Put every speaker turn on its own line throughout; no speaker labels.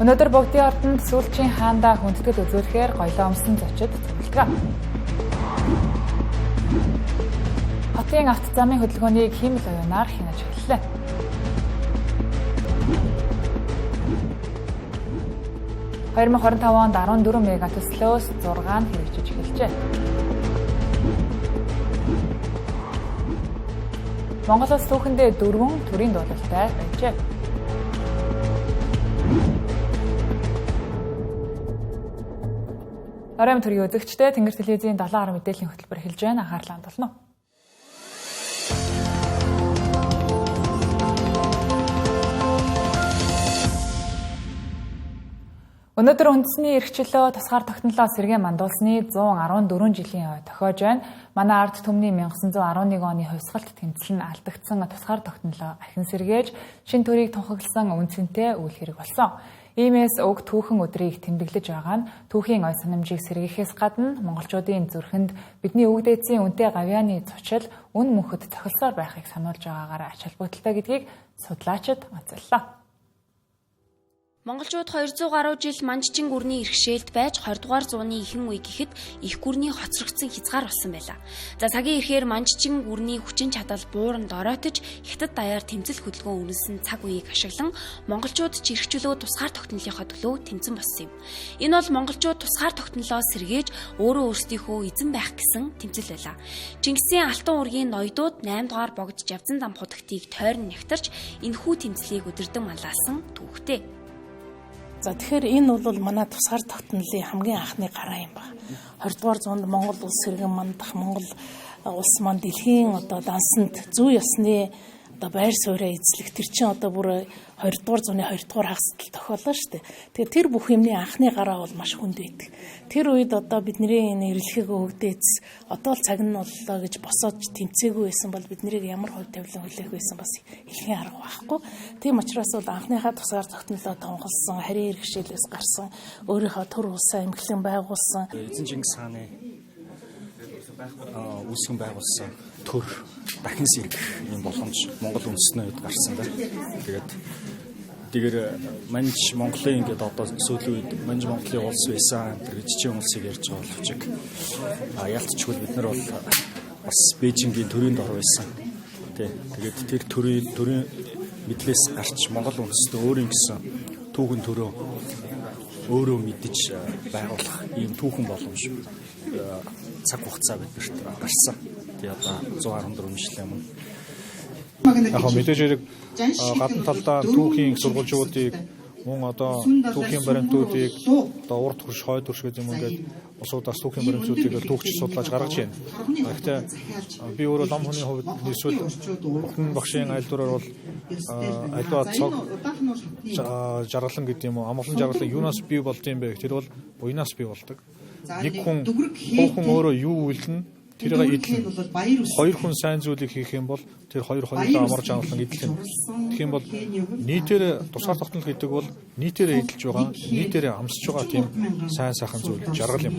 Өнөөдөр богдын ордонд сүүлчийн хаандаа хүндэтгэл үзүүлэхээр гоёлоо өмсөн зочид цугладаг. Хотын авто замын хөдөлгөөнийг хиймэл оюунаар хянаж эхэллээ. 2025 онд 14 мега төслөөс 6 нь хэрэгжиж эхэлжээ. Монгол улс түүхэндээ 4 төрийн дуулалтай байжээ. Оройн төрийн үзэгчдээ Тэнгэр телевизийн 7 хар мэдээллийн хөтөлбөр эхэлж байна. Анхаарлаа хандуулна. Өнөөдөр үндэсний эрхчлөө тусгаар тогтнолоо сэргээн мандуулсны 114 жилийн ой тохиож байна. Манай ард түмний 1911 оны хувьсгалт тэмцэл нь алдагдсан тусгаар тогтнолоо ахин сэргээж, шин төрийг тунхагласан үнцэнтэй үйл хэрэг болсон. Иймээс уг түүхэн өдрийг тэмдэглэж байгаа нь түүхийн ой санамжийг сэргээхээс гадна монголчуудын зүрхэнд бидний өвөг дээдсийн үнэтэй гавьяаны зочил үн мөнхөд цохилсоор байхыг сануулж байгаагаараа ач холбогдолтой гэдгийг судлаачид онцоллоо.
Монголчууд 200 гаруй жил Манжчин гүрний иргэшээлд байж 20 дугаар зууны ихэнх үе гэхэд их гүрний хоцрогдсон хязгаар болсон байлаа. За цагийн ирэхээр Манжчин гүрний хүчин чадал бууран доройтож Хятад даяар тэмцэл хөдөлгөөн үнэлсэн цаг үеийг ашиглан монголчууд ч эрх чөлөө тусгаар тогтнолынхоо төлөө тэмцэн болсон юм. Энэ бол монголчууд тусгаар тогтнолоо сэргээж өөрөө өөрсдийнхөө эзэн байх гэсэн тэмцэл байлаа. Чингисийн алтан ургийн ноёдууд 8 дугаар богд Жавзан дам худагтыг тойрон нягтарч энэхүү тэмцлийг өдөрдөн малаалсан түүхтэй.
За тэгэхээр энэ бол манай тусгаар тогтнолын хамгийн анхны гараа юм байна. 20 дугаар зуунд Монгол улс сэргэн мандах, Монгол улс маань дэлхийн одоо дансанд зүй ёсны одоо байр сууриа эзлэх тэр чинь одоо бүр 20 дугаар зууны 2 дугаар хагасд л тохиоллоо шүү дээ. Тэгэхээр тэр бүх юмны анхны гараа бол маш хүнд байдаг. Тэр үед одоо бидний энэ эрэлхэг өвгдээц одоо л цаг нь боллоо гэж босоод тэмцээгүй байсан бол биднийг ямар хувь тавилан хүлээх байсан бас хэлхийн арга байхгүй. Тийм учраас бол анхныхаа тусгаар тогтнолоо тунхагласан, харийн иргэшээлээс гарсан, өөрийнхөө төр улсаа эмхлэн байгуулсан.
Эзэн Чингис хааны үүсгэн байгуулсан төр дахин сэргэх юм боломж Монгол үндэстний үед гарсан да. Тэгээд тэгэр Манж Монголын ингээд одоо сүүлийн үед Манж Монголын улс байсан тэр жижиг улсыг ярьж байгаа боловч ялцчгүй бид нар бол бас Бээжингийн төрийн дор байсан. Тэ. Тэгээд тэр төрийн мэдлээс гарч Монгол үндэстэн өөрийн гэсэн түүхэн төрөө өөрөө мэдэж байгуулах ийм түүхэн боломж цаг хугацаа биднэрт гарсан. Тэгээ одоо 114 жилийн өмнө.
Яг мэдээж хэрэг гадна талдаа түүхийн сургуульчуудыг мөн одоо түүхийн баримтуудыг одоо урд хөрш, хойд хөрш гэдэг юм ингээд улсуудаас түүхийн баримтуудыг түүхч судлааж гаргаж байна. Гэхдээ би өөрөө лам хүний хувьд эсвэл Бурхан багшийн айлдвараар бол аливаа цог жаргалан гэдэг юм уу, амгалан жаргалан юунаас бий болд юм бэ гэх тэр бол буйнаас бий болдог. Нэг хүн хүн өөрөө юу үйлдэн тэрийг эдлэн. Хоёр хүн сайн зүйлийг хийх юм бол тэр хоёр хоёулаа амар жаргалан эдлэн. Тэгэх юм бол нийтээр тусгаар тогтнол гэдэг бол нийтээрээ эдэлж байгаа, нийтээрээ амсаж байгаа тийм сайн сайхан зүйл жаргал юм.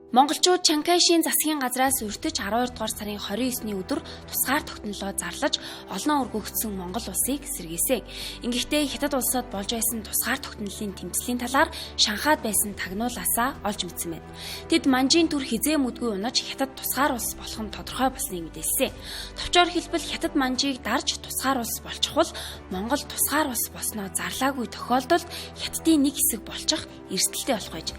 Монголчууд Чанкайшийн засгийн газраас өртөж 12 дугаар сарын 29-ний өдөр тусгаар тогтнолоо зарлаж олноо өргөгдсөн Монгол улсыг сэргээсэн. Ингэхдээ Хятад улсад болж байсан тусгаар тогтнолын тэмцлийн талаар Шанхайд байсан тагнуулаасаа олж мэдсэн байна. Тэд Манжийн төр хизээ мүдгүй унаж Хятад тусгаар улс болох нь тодорхой болсныг мэдээлсэн. Товчоор хэлбэл Хятад Манжийг дарж тусгаар улс болчихвол Монгол тусгаар улс болсноо зарлаагүй тохиолдолд Хятадын нэг хэсэг болчих эрсдэлтэй болох байж.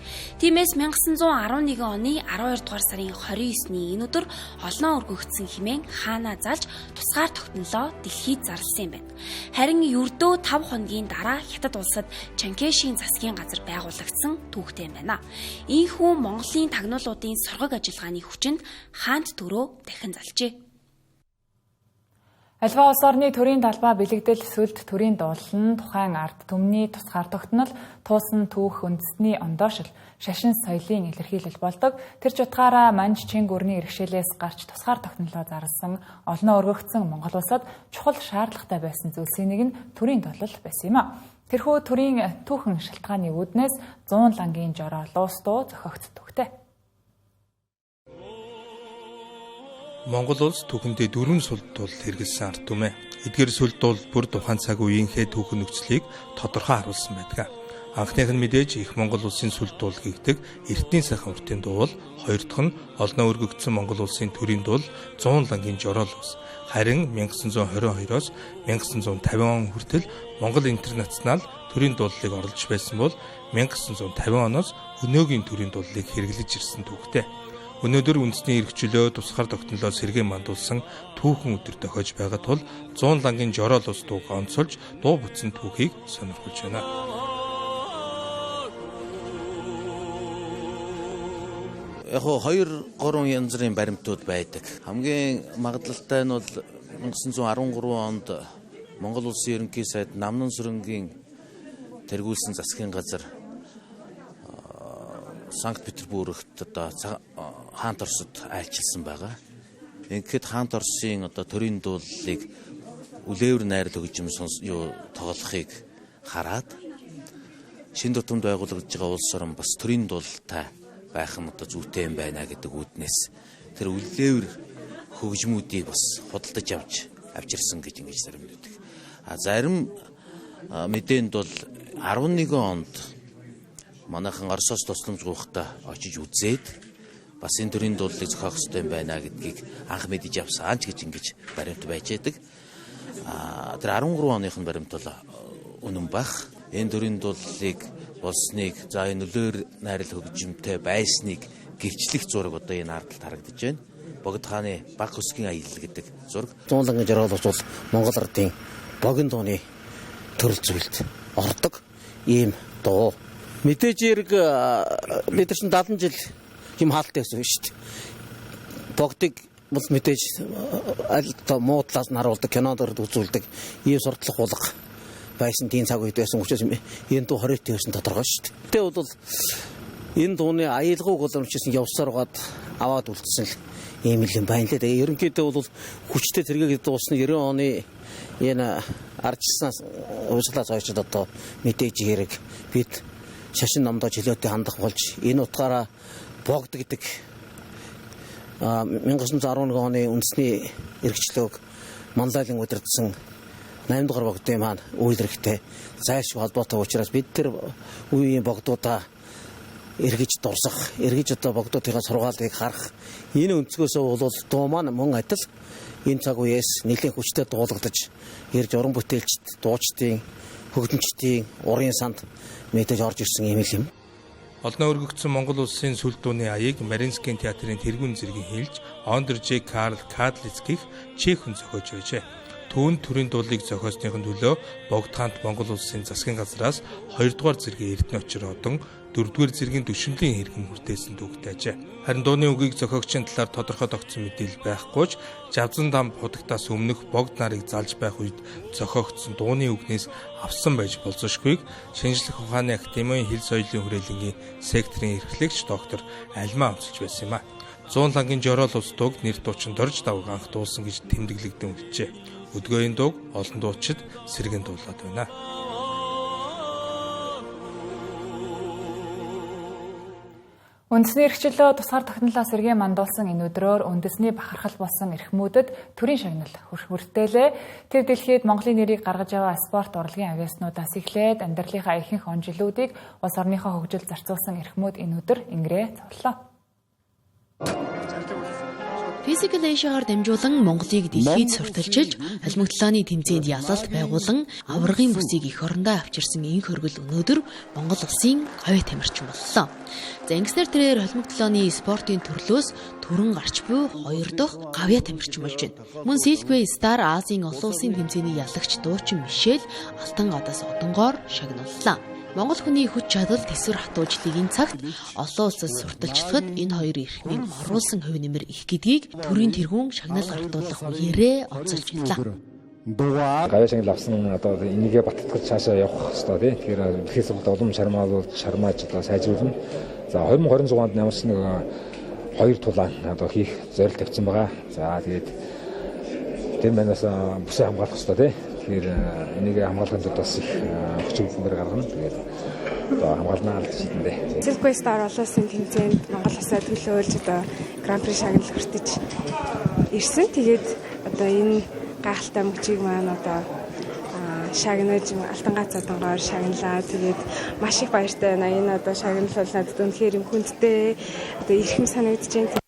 Тиймээс 1911 оны 12 дугаар сарын 29-ний энэ өдөр олноо өргөгдсөн хэмээн хаанаа залж тусгаар тогтнолоо дэлхийд зарласан юм байна. Харин ердөө 5 хоногийн дараа Хятад улсад Чанкайшийн засгийн газар байгуулагдсан түүхтэй юм байна. Ийхүү Монголын тагнуулуудын соргог ажиллагааны хүчинд хаант төрөө дахин залжээ.
Альва улс орны төрийн талбай бэлэгдэл сүлд төрийн дуулал нь тухайн ард түмний тусгаар тогтнол туусан түүх үндэсний ондоошил шашин соёлын илэрхийлэл болдог. Тэр ч утгаараа Манж Чин гүрний иргэшээлээс гарч тусгаар тогтнолоо зарласан олноо өргөгдсөн Монгол улсад чухал шаардлагатай байсан зүйлсийн нэг нь төрийн дуулал байсан юм а. Тэрхүү төрийн түүхэн шалтгааны үүднээс 100 лангийн жороо луус дуу зохиогдсон түүхтэй.
Монгол улс түүхэндээ дөрвөн сүлд тул хэрэгэлсэн ард түмээ. Эдгээр сүлд тул бүр тухайн цаг үеийнхээ түүхэн нөхцөлийг тодорхой харуулсан байдаг. Анхных нь мэдээж их Монгол улсын сүл дуул гэгдэг Эртний сайхан уртын дуул, хоёр дахь нь олноо өргөгдсөн Монгол улсын төрийн дуул 100 лангийн жороол ус. Харин 1922-оос 1950 он хүртэл Монгол Интернационал төрийн дууллыг орлож байсан бол 1950 оноос өнөөгийн төрийн дууллыг хэрэглэж ирсэн түүхтэй. Өнөөдөр үндэсний эрх чөлөө тусгаар тогтнолоо сэргээн мандуулсан түүхэн өдөр тохиож байгаа тул 100 лангийн жороол ус дууг онцолж дуу бүтсэн түүхийг сонирхолж байна.
Яг 2 3 янз бүрийн баримтууд байдаг. Хамгийн магадлалтай нь бол 1913 онд Монгол улсын ерөнхий сайд Намнан сүрэнгийн тэргүүлсэн засгийн газар Санкт Петербургт одоо хаант Оросд айлчилсан байгаа. Ингээд хаант Оросын одоо төрийн дууллыг үлээвэр найрал хөгжим юу тоглохыг хараад шин тутамд байгуулагдж байгаа улс орон бас төрийн дуулалтай байх нь одоо зүйтэй юм байна гэдэг үүднээс тэр үлээвэр хөгжмүүдийг бас худалдаж авч авчирсан гэж ингэж зарим мэддэг. А зарим мэдээнд бол 11 онд манайхан Оросоос тусламж гуйхдаа очиж үзээд бас энэ төрийн дууллыг зохиох ёстой юм байна гэдгийг анх мэдэж авсан ч гэж ингэж баримт байж байдаг. А тэр 13 оных нь баримт бол үнэн бах. Энэ төрийн дууллыг болсныг за энэ нөлөөр найрал хөгжимтэй байсныг гэрчлэх зураг одоо энэ ардалд харагдаж байна. Богд хааны баг хөсгийн аялал гэдэг зураг.
100 лангийн жороол ус бол Монгол ардын богино дууны төрөл зүйлд ордог ийм дуу. Мэдээж хэрэг бид нар чинь 70 жил юм хаалттай байсан шүү дээ. Богдыг бол мэдээж аль одоо муу талаас нь харуулдаг, кинонд үзүүлдэг ийм суртлах хуулга байсан тийм цаг үед байсан учраас энэ дуу 20 байсан тодорхой шүү дээ. Гэтэ бол энэ дууны аялгауг боломжсон явсаар гад аваад үлдсэн л ийм л юм байна лээ. Тэгээ ерөнхийдөө бол хүчтэй зэрэгийг дуусна 90 оны энэ ардчилснаас уучлаас хойш одоо мэдээж хэрэг бид шашин номдоо чөлөөтэй хандах болж энэ утгаараа богд гэдэг 1911 оны үндэсний эрхчлөөг Манлайлан удирдсан 8 дугаар богдын маань үйл хэрэгтэй зайлшгүй холбоотой учраас бид тэр үеийн богдуудаа эргэж дурсах, эргэж одоо богдуудынхаа сургаалыг харах энэ өнцгөөсөө бол дуу маань мөн адил энэ цаг үеэс нэлээд хүчтэй дуулагдаж ирж уран бүтээлчд, дуучдын, хөгжимчдийн урын санд мэдээж орж ирсэн юм л юм.
Олноо өргөгдсөн Монгол улсын сүл дууны аяыг Маринскийн театрын тэргүүн зэргийн хэлж Ондержи Карл Кадлицких чех хүн зохиож байжээ. Түүнд төрийн дуулыг зохиосныхын төлөө Богд хаант Монгол улсын засгийн газраас 2 дугаар зэргийн Эрдэнэ очир одон 4 дугаар зэргийн төшөмлийн хэрэгэн хүртээсэн түүхтэй ажээ. Харин дууны үгийг зохиогчийн талаар тодорхой тогтсон мэдээлэл байхгүй ч Жавзан дам худагтаас өмнөх Богд нарыг залж байх үед зохиогдсон дууны үгнээс авсан байж болзошгүйг шинжлэх ухааны академийн хэл соёлын хүрээлэнгийн секторын эрхлэгч доктор Алмаа онцолж байсан юм а. 100 лангийн жороол ус дууг нэр дуучин Дорж Давг анх дуулсан гэж тэмдэглэгдэн үлджээ. Өдгөөний дууг олон дуучид сэргэн дуулаад байна.
Үндэсний эрх чөлөө тусгаар тогтнолоо сэргээн мандуулсан энэ өдрөөр үндэсний бахархал болсон эрхмүүдэд төрийн шагнал хүртээлээ. Тэр дэлхийд Монголын нэрийг гаргаж аваа спорт урлагийн авьяаснуудаас эхлээд амьдралынхаа ихэнх он жилүүдийг улс орныхоо хөгжилд зарцуулсан эрхмүүд энэ өдөр ингэрээ зовлоо.
Physical Asia-гаар дамжуулан Монголыг дэлхийд сурталчилж, холимогдлооны тэмцээнд ялалт байгуулан аваргын бүсийг эх орондоо авчирсан энх хөргөл өнөөдөр Монгол улсын говь тамирчин боллоо. За ингэснээр тэрээр холимогдлооны спортын төрлөөс төрөн гарч буй хоёр дахь гавья тамирчин болж байна. Мөн Silkway Star Азийн олон улсын тэмцээний ялагч дуучин Мишель алтан гадаас одонгоор шагналлаа. Монгол хүний хүч чадал төсвөр хатуужлыг энэ цагт олон улсад сурталчлахад энэ хоёр эрхмийн оруулсан хувь нэмэр их гэдгийг төрийн тэргүүн шагнал гартуулах үеэрээ онцолж байлаа.
Гавьяа шагнал авсан одоо энийгээ баттгаж цаашаа явах хэрэгтэй тий. Тэгэхээр дэлхийн сургалт улам шармаалуулж шармааж одоо сайжруулна. За 2026 онд ямар ч нэг хоёр тулаан одоо хийх зорилт тавьсан байгаа. За тэгээд тэр манаас бүсээ хамгаалах хэрэгтэй тий. Тэгэхээр энийг хамгаалахын тулд бас их хүч хөвлөмөр гаргана. Тэгээд одоо хамгаалнаа л гэж хэлэндээ.
Silkway Star олон улсын тэмцээнд Монгол улсаа төлөөлж одоо Гран-при шагнал хүртэж ирсэн. Тэгээд одоо энэ гайхалтай мөчийг маань одоо Шагнаж алтан гац одонгоор шагналаа. Тэгээд маш их баяртай байна. Энэ одоо шагнал бол надад үнэхээр юм хүндтэй одоо эрхэм санагдаж байна.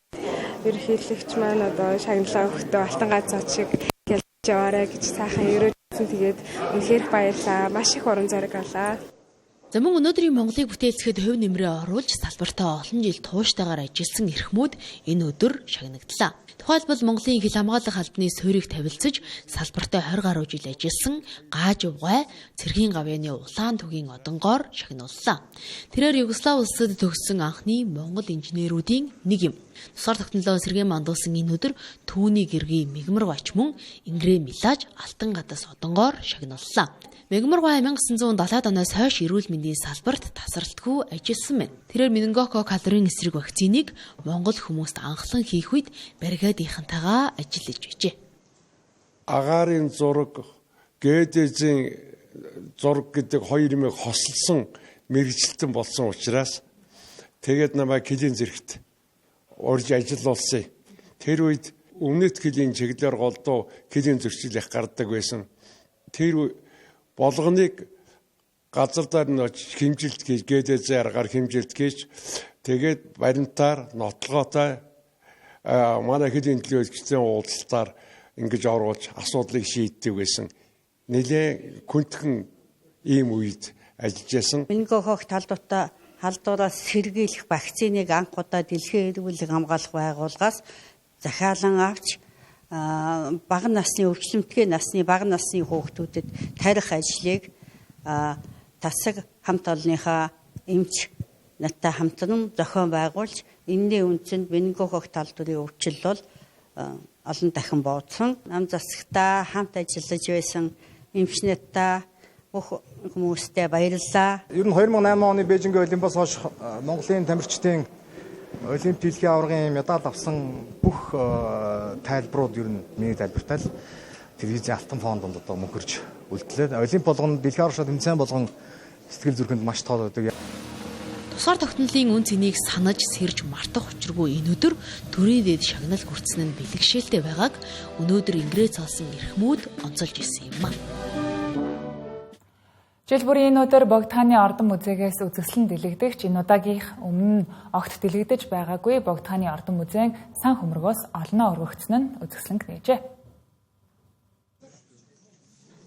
Ерөнхийлөгч маань одоо шагналаа өгөхдөө алтан гац од шиг ялж яваарай гэж сайхан өрөөжсэн. Тэгээд үнэхээр баярлаа. Маш их урам зориг авлаа.
За мөн өнөөдрийн Монголыг бүтээлцэхэд хувь нэмрээ оруулж салбартаа олон жил тууштайгаар ажилласан эрхмүүд энэ өдөр шагнагдлаа. Тухайлбал Монголын хил хамгаалах албаны суурийг тавилцаж салбартаа 20 гаруй жил ажилласан Гааж Угай цэргийн гавьяаны улаан түгийн одонгоор шагнууллаа. Тэрээр Югослав улсад төгссөн анхны монгол инженерүүдийн нэг юм. Тусгаар тогтнолоо сэргээн мандуулсан энэ өдөр түүний гэргий Мигмар Вач мөн Ингрээ Милаж алтан гадас одонгоор шагнууллаа. Мегмар гуай 1970-ад оноос хойш эрүүл мэндийн салбарт тасралтгүй ажилласан байна. Тэрээр менингокок калорийн эсрэг вакциныг Монгол хүмүүст анхлан хийх үед бригадынхантайгаа ажиллаж байжээ.
Агаарын зураг, ГДЗ-ийн зураг гэдэг хоёр юмыг хосолсон мэргэжилтэн болсон учраас тэгээд намайг килийн зэрэгт урьж ажиллуулсан. Тэр үед өмнөд килийн чиглэлээр голдуу килийн зөрчил их гардаг байсан. Тэр болгоныг газар дээр нь очиж хэмжилт хийж, ГДЗ аргаар хэмжилт хийж, тэгээд баримтаар нотлогоотой манай хөлийн төлөөлөгчдийн уулзалтаар ингэж оруулж асуудлыг шийддэг байсан. Нэлээд күнтхэн ийм үед ажиллаж байсан.
Менингокок талдуудаа халдвараас сэргийлэх вакциныг анх удаа дэлхийн эрүүл хамгаалах байгууллагаас захиалан авч бага насны өвчлөмтгий насны бага насны хүүхдүүдэд тарих ажлыг тасаг хамт олонныхаа эмч нартай хамтран зохион байгуулж энэний үндсэнд менингокок талдварын өвчлөл бол олон дахин буудсан. Нам засагтаа хамт ажиллаж байсан эмч нартай бүх хүмүүстээ баярлалаа.
Ер нь 2008 оны Бээжингийн Олимпиас хойш Монголын тамирчдын Олимп дэлхийн аваргын медаль авсан бүх тайлбарууд ер нь миний тайлбартай л телевизийн алтан фонд одоо мөнхөрж үлдлээ. Олимп болгон дэлхийн аварга тэмцээн болгон сэтгэл зүрхэнд маш тоо байдаг.
Тусгаар тогтнолын үн цэнийг санаж сэрж мартах учиргүй энэ өдөр төрийн дэд шагнал хүртсэн нь бэлэгшээлтэй байгааг өнөөдөр ингрээ цолсон эрхмүүд онцолж ирсэн юм а.
Жил бүрийн энэ өдөр Богдхааны ордон музейгээс үзэсгэлэн дэлгэгдэгч энэ удаагийнх өмнө нь огт дэлгэгдэж байгаагүй Богдхааны ордон музейн сан хөмргөөс олноо өргөгдсөн нь үзэсгэлэнг нээжээ.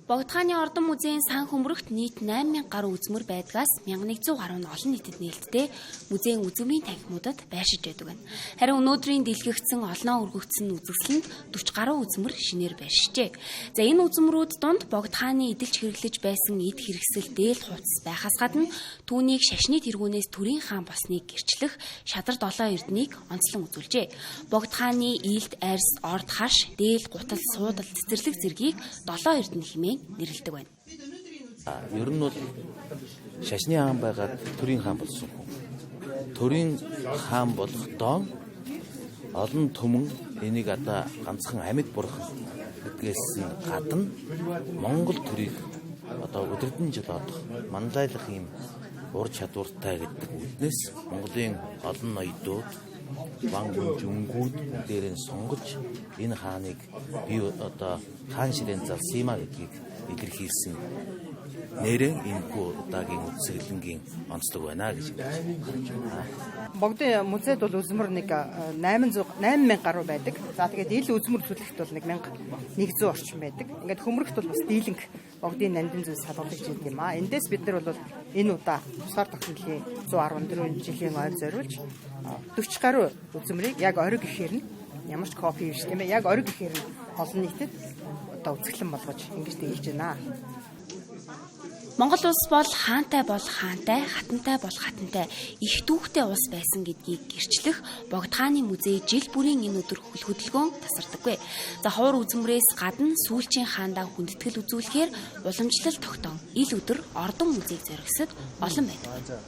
Богдхааны ордон музейн сан хөмрөгт нийт 8000 гаруй үзмэр байдгаас 1100 гаруй нь олон нийтэд нээлттэй музейн үзмрийн танхимуудад байршиж байдаг байна. Харин өнөөдрийн дэлгэгдсэн олноо өргөгдсөн үзэсгэлэнд 40 гаруй үзмэр шинээр байршижээ. За энэ үзмрүүд дунд Богдхааны эдэлж хэрэглэж байсан эд хэрэгсэл дээл хуудас байхаас гадна түүнийг шашны тэргүүнээс төрийн хаан болсныг гэрчлэх шадар долоо эрднийг онцлон үзүүлжээ. Богдхааны илд, арьс, орд харш, дээл, гутал, суудал, цэцэрлэг зэргийг долоо эрдэнэ хэмээн нэрлэдэг байна.
Ер нь бол шашны хаан байгаад төрийн хаан болсон хүн. Төрийн хаан болохдоо олон түмэн энийг одоо ганцхан амьд бурхан гэдгээс нь гадна Монгол төрийг одоо өдөрдөн жил одох манлайлах ийм ур чадвартай гэдэг үднээс Монголын олон ноёдууд ван гүнжүнгүүд дээрэн сонгож энэ хааныг би одоо хаан ширээн залсан юм а гэдгийг илэрхийлсэн нэрээ энэхүү удаагийн үзэсгэлэнгийн онцлог байна гэж харж байна.
Богдын музейд бол үзмэр нэг 8000 гаруй байдаг. За тэгээд ил үзмэр төлөгт бол 1100 орчим байдаг. Ингээд хөмрөгт бол бас дийлэнх богдын нандин зүйлс хадгалагдж байдаг юм аа. Эндээс бид нар бол энэ удаа тусгаар тогтнолын 114 жилийн ойр зориулж 40 гаруй үзмэрийг яг ориг ихээр нь ямар ч копи биш тийм ээ. Яг ориг ихээр нь олон нийтэд одоо үзэсгэлэн болгож ингэж дийлж байна.
Монгол улс бол хаантай бол хаантай, хатантай бол хатантай, их дүүхтэй улс байсан гэдгийг гэрчлэх Богдхааны музей жил бүрийн энэ өдөр хөл хөдөлгөөн тасардаггүй. За ховор үзмрээс гадна сүүлчийн хаандаа хүндэтгэл үзүүлэхээр уламжлал тогтоон ил өдөр ордон музейг зоригсод олон байдаг.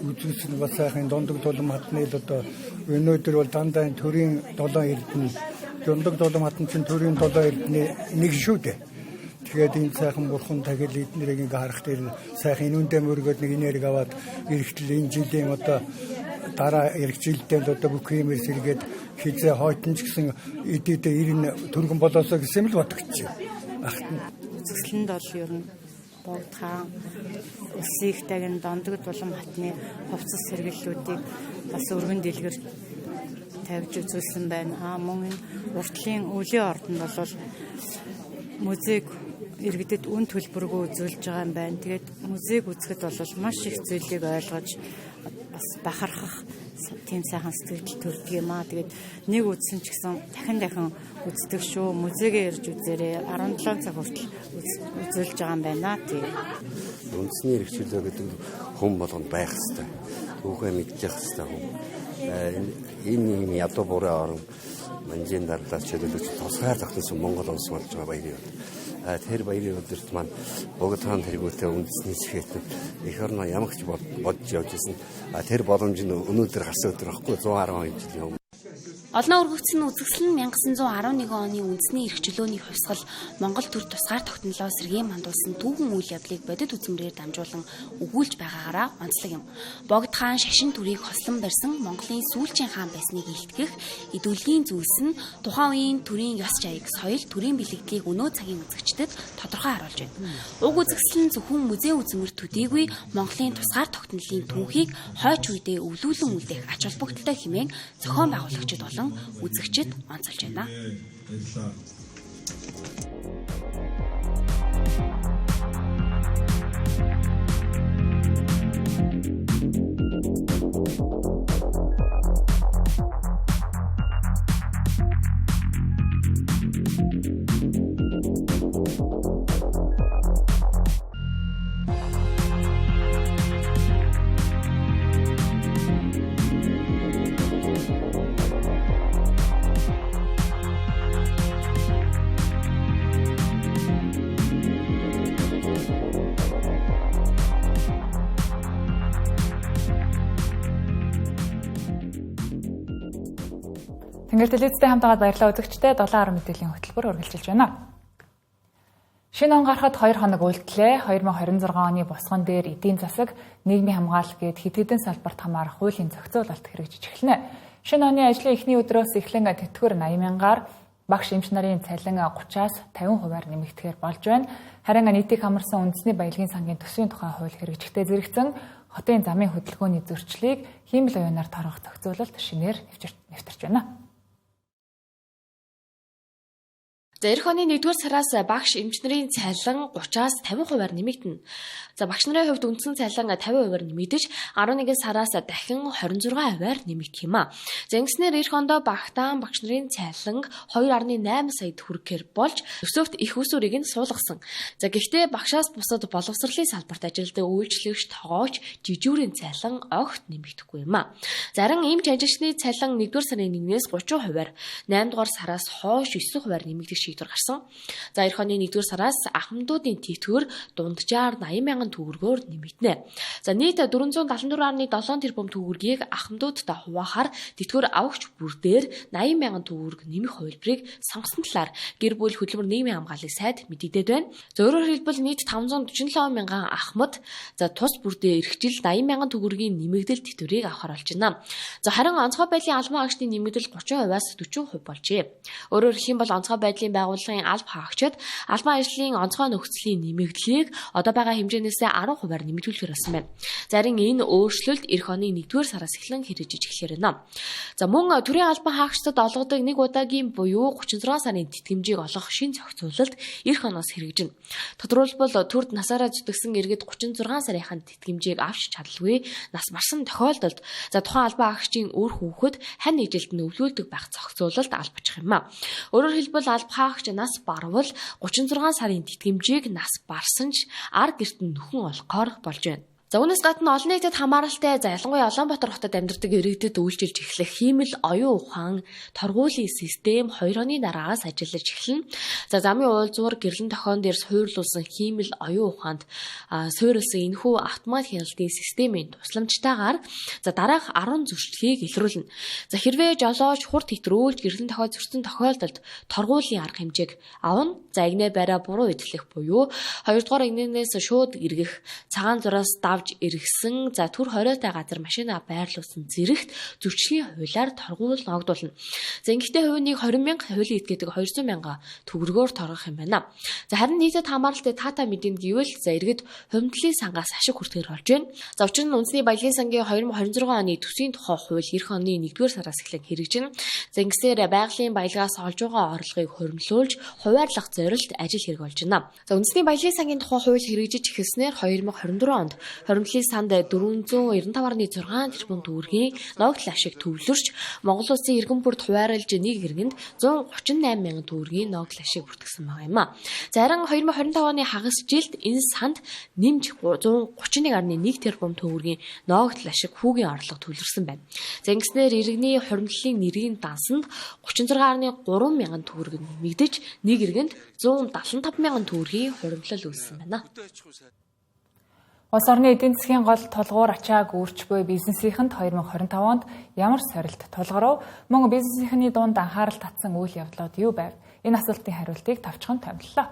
Үзэсгэлэн бас сайхан дундаг дулам хатны л одоо өнөөдөр бол дандаа төрийн долоон эрдэнэ дундаг дулам хатан чинь төрийн долоон эрдэнэ нэг шүү дээ. Тэгээд энэ сайхан бурхан тахил эднэрийг ингээ харах дээр сайхан энүүндээ мөргөөд нэг энерги аваад эрэхтэл энэ жилийн одоо дараа ирэх жилдээ л одоо бүх юмэр сэргээд хизээ хойтон ч гэсэн эдийдээ ирнэ түргэн болоосоо гэсэн юм л бодогдчих. Ахт нь.
Шилэнд бол ер нь Богд хаан улсын их дагин Дондогд Улам хатны хувцас сэргэллүүдийг бас өргөн дэлгэр тавьж үзүүлсэн байна. Мөн энэ уртлын өвлийн ордонд бол музейг иргэдэд үн төлбөргүй үзүүлж байгаа юм байна. Тэгээд музейг үзэхэд бол маш их зүйлийг ойлгож бас бахархах тийм сайхан сэтгэл төрдөг юм аа. Тэгээд нэг үзсэн ч гэсэн дахин дахин үздэг шүү. Музейгээ ирж үзээрэй. 17 цаг хүртэл үзүүлж байгаа юм байна. Тийм.
Үндэсний эрх чөлөө гэдэг хүн болгонд байх ёстой. Түүхээ мэдчих ёстой хүн. Энэ юм ядуу буруу орон манжийн дарлаас чөлөөлөж тусгаар тогтсон Монгол улс болж байгаа баярын өдөр. Тэр баярын өдөрт маань Богд хаан тэргүүтэй үндэсний сэхэтэн эх орноо ямагч бодж явж исэн. Тэр боломж нь өнөөдөр гарсан өдөр байхгүй 112 жилийн өмнө.
Олон өргөгдсөн үзэсгэлэн нь 1911 оны үндэсний эрх чөлөөний хувьсгал Монгол төр тусгаар тогтнолоо сэргээн мандуулсан түүхэн үйл явдлыг бодит үзмрээр дамжуулан өгүүлж байгаагаараа онцлог юм. Богд хаан шашин төрийг хослон барьсан Монголын сүүлчийн хаан байсныг илтгэх эдүлгийн зүйлс нь тухайн үеийн төрийн ёс жаяг, соёл, төрийн бэлэгдлийг өнөө цагийн үзэгчдэд тодорхой харуулж байна. Уг үзэсгэлэн зөвхөн музей үзмэр төдийгүй Монголын тусгаар тогтнолын түүхийг хойч үедээ өвлүүлэн үлдээх ач холбогдолтой хэмээн зохион байгуулагчид болон үзэгчид онцолж байна.
Тэнгэр телевизтэй хамтаагаад баярлалаа үзэгчдээ 7:10 мэдээллийн хөтөлбөр үргэлжилж байна. Шинэ он гарахад 2 хоног үлдлээ. 2026 оны босгон дээр эдийн засаг, нийгмийн хамгаалалт гээд хэд хэдэн салбарт хамаарах хуулийн зохицуулалт хэрэгжиж эхэлнэ. Шинэ оны ажлын эхний өдрөөс эхлэн тэтгэвэр 80 мянгаар багш эмч нарын цалин 30-аас 50%-аар нэмэгдэхээр болж байна. Харин нийтийг хамарсан үндэсний баялагын сангийн төсвийн тухай хууль хэрэгжихдээ зэрэгцэн хотын замын хөдөлгөөний зөрчлийг хиймэл оюунаар торгох зохицуулалт шинээр нэвтэрч байна.
За эх оны 1-р сараас багш эмч нарын цалин 30-аас 50%-аар нэмэгдэнэ. За багш нарын хувьд үндсэн цалин 50%-аар нэмэгдэж 11 сараас дахин 26%-аар нэмэгдэх юм а. За ингэснээр эх ондоо багтаан багш нарын цалин 2.8 сая төгрөгөөр болж төсөвт их усүрийг нь суулгасан. За гэхдээ багшаас бусад боловсролын салбарт ажилладаг үйлчлэгч, тогооч, жижүүрийн цалин огт нэмэгдэхгүй юм а. Зарим эмч ажилчны цалин 1-р сарын 1-ээс 30%-аар, 8-р сараас хойш 9%-аар нэмэгдэх шийдвэр гарсан. За эх оны 1-р сараас ахмадуудын тэтгэвэр дунджаар 80 мянган төгрөгөөр нэмэгдэнэ. За нийт 474.7 тэрбум төгрөгийг ахмадуудад хуваахаар тэтгэвэр авахч бүр дээр 80 мянган төгрөг нэмэх хувилбарыг сонгосон талаар гэр бүл хөдөлмөр нийгмийн хамгааллын сайд мэдэгдээд байна. За өөрөөр хэлбэл нийт 547 мянган ахмад за тус бүрдээ эх жил 80 мянган төгрөгийн нэмэгдэл тэтгэврийг авахар болж байна. За харин онцгой байдлын албан хаагчдын нэмэгдэл 30%-аас 40% болжээ. Өөрөөр хэлэх юм бол онцгой байдлын байгууллагын алба хаагчид албан ажлын онцгой нөхцөлийн нэмэгдлийг одоо байгаа хэмжээнээс 10%-аар нэмэгдүүлэхээр болсон байна. Зарим энэ өөрчлөлт эх оны 1-р сараас эхлэн хэрэгжиж эхлэхээр байна. За мөн төрийн албан хаагчдад олгодог нэг удаагийн буюу 36 сарын тэтгэмжийг олгох шинэ зохицуулалт эх оноос хэрэгжинэ. Тодорхойлбол төрд насаараа зүтгэсэн иргэд 36 сарынхаа тэтгэмжийг авч чадалгүй нас барсан тохиолдолд за тухайн албан хаагчийн үр хүүхэд хань нэг жилд нь өвлүүлдэг байх зохицуулалт албачих юм а. Өөрөөр хэлбэл алба хаагч нас барвал 36 сарын тэтгэмжийг нас барсан ч ар гэрт нь нөхөн олохоор болж байна. За үүнээс гадна олон нийтэд хамааралтай за ялангуяа Улаанбаатар хотод амьдардаг иргэдэд үйлчилж эхлэх хиймэл оюун ухаан торгуулийн систем 2 оны дараагаас ажиллаж эхэлнэ. За замын уулзвар гэрлэн тохион дээр суйрлуулсан хиймэл оюун ухаанд суйрлсан энэхүү автомат хяналтын системийн тусламжтайгаар за дараах 10 зөрчлийг илрүүлнэ. За хэрвээ жолооч хурд хэтрүүлж гэрлэн тохио зөрчсөн тохиолдолд торгуулийн арга хэмжээг авна. За эгнээ байраа буруу эдлэх буюу 2 дугаар эгнээнээс шууд эргэх, цагаан зураас давж
авч эргэсэн, за төр хориотой газар машина байрлуулсан зэрэгт зөрчлийн хуулиар торгуул ногдуулна. За ингэхдээ хувийн 20 мянга, хуулийн этгээдэг 200 мянга төгрөгөөр торгох юм байна. За харин нийтэд хамааралтай тата мэдэн гэвэл за иргэд хувимтлалын сангаас ашиг хүртэхэр болж байна. За учир нь үндэсний баялагын сангийн 2026 оны төсвийн тухай хууль эх оны 1-р сараас эхлэн хэрэгжинэ. За ингэсээр байгалийн баялагаас олж байгаа орлогыг хуримтлуулж хуваарлах зорилт ажил хэрэг болж байна. За үндэсний баялагын сангийн тухай хууль хэрэгжиж эхэлснээр 2024 онд хуримтлалын санд 495.6 тэрбум төгрөгийн ногдол ашиг төвлөрч Монгол улсын иргэн бүрд хуваарлж нэг иргэнд 138 мянган төгрөгийн ногдол ашиг бүртгэсэн байгаа юм а. За харин 2025 оны хагас жилд энэ санд нэмж 131.1 тэрбум төгрөгийн ногдол ашиг хүүгийн орлого төвлөрсөн байна. За ингэснээр иргэний хуримтлалын нэрийн дансанд 36.3 мянган төгрөг нэмэгдэж нэг иргэнд 175 мянган төгрөгийн хуримтлал үүссэн байна.
Улс орны эдийн засгийн гол тулгуур ачааг үүрч буй бизнесийнхэнд 2025 онд ямар сорилт тулгарв? Мөн бизнесийнхний дунд анхаарал татсан үйл явдлууд юу байв? Энэ асуултын хариултыг тавчхан томиллоо.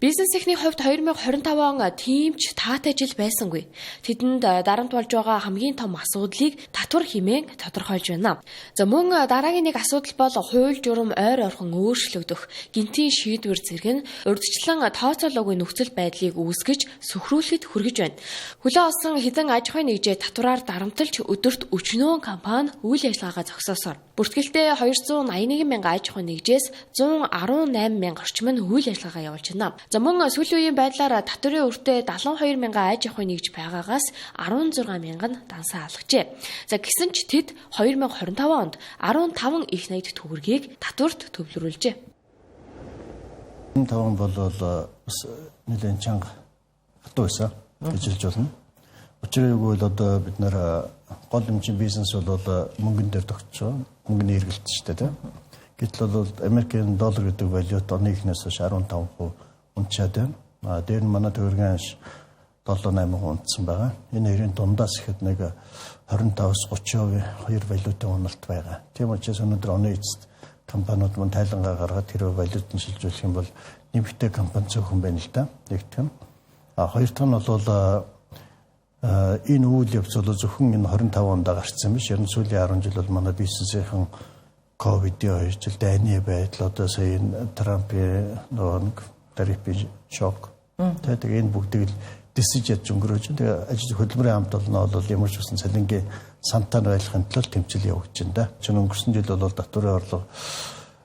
Бизнесийнхний хувьд 2025 он тийм ч таатай жил байсангүй. Тэдэнд дарамт болж байгаа хамгийн том асуудлыг татвар хэмээн тодорхойлж байна. За мөн дараагийн нэг асуудал бол хууль журам ойр орхон өөрчлөгдөх, гинтийн шийдвэр зэрэг нь урьдчилан тооцоолоогүй нөхцөл байдлыг үүсгэж сөхрүүлэхэд хүргэж байна. Хүлээн олсон хэдэн аж ахуйн нэгжээ татвараар дарамтлж өдөрт өчнөөн компани үйл ажиллагаагаа зогсоосоор. Бүртгэлтэй 281 мянган аж ахуйн нэгжээс 118 мянга орчим нь үйл ажиллагаагаа явуулж байна. За мөн сүүлийн үеийн байдлаар татварын өртөө 72 мянган аж ахуйн нэгж байгаагаас 16 мянган дансаа алгажээ. За гэсэн ч тэд 2025 онд 15 их найд төгрөгийг татварт төвлөрүүлжээ.
25 бол бас нэлээд чанга хатуу байсан гэж хэлж болно. Учир нь юу гэвэл одоо бид нэр гол хэмжээний бизнес бол мөнгөн дээр тогтж байгаа. Мөнгөний эргэлт шүү дээ, тийм. Гэтэл бол Америкийн доллар гэдэг валют оны эхнээс хойш 15% унчаад байна. Дээр нь манай төгрөгийн ханш 7-8% унтсан байгаа. Энэ хоёрын дундаас ихэд нэг 25-аас 30% хоёр валютын уналт байгаа. Тийм учраас өнөөдөр оны эцэст компаниуд мөн тайлангаа гаргаад хэрвээ валют нь шилжүүлэх юм бол нэмэгтэй компани цөөхөн байна л да. Нэгдүгээр нь. Хоёр дахь нь бол энэ үйл явц бол зөвхөн энэ 25 онд гарсан биш. Ер нь сүүлийн 10 жил бол манай бизнесийн ковидын 2 жил дайны байдал, одоо сая энэ Трампын нөгөө нэг тарифын шок. Тэгээ энэ бүгдийг л дэсэж ядж өнгөрөөж. Тэгээ ажил хөдөлмөрийн хамт олон бол ямар ч үсэн цалингийн сантан байхын төлөө тэмцэл явагдаж байна да. Чин өнгөрсөн жил бол татварын орлого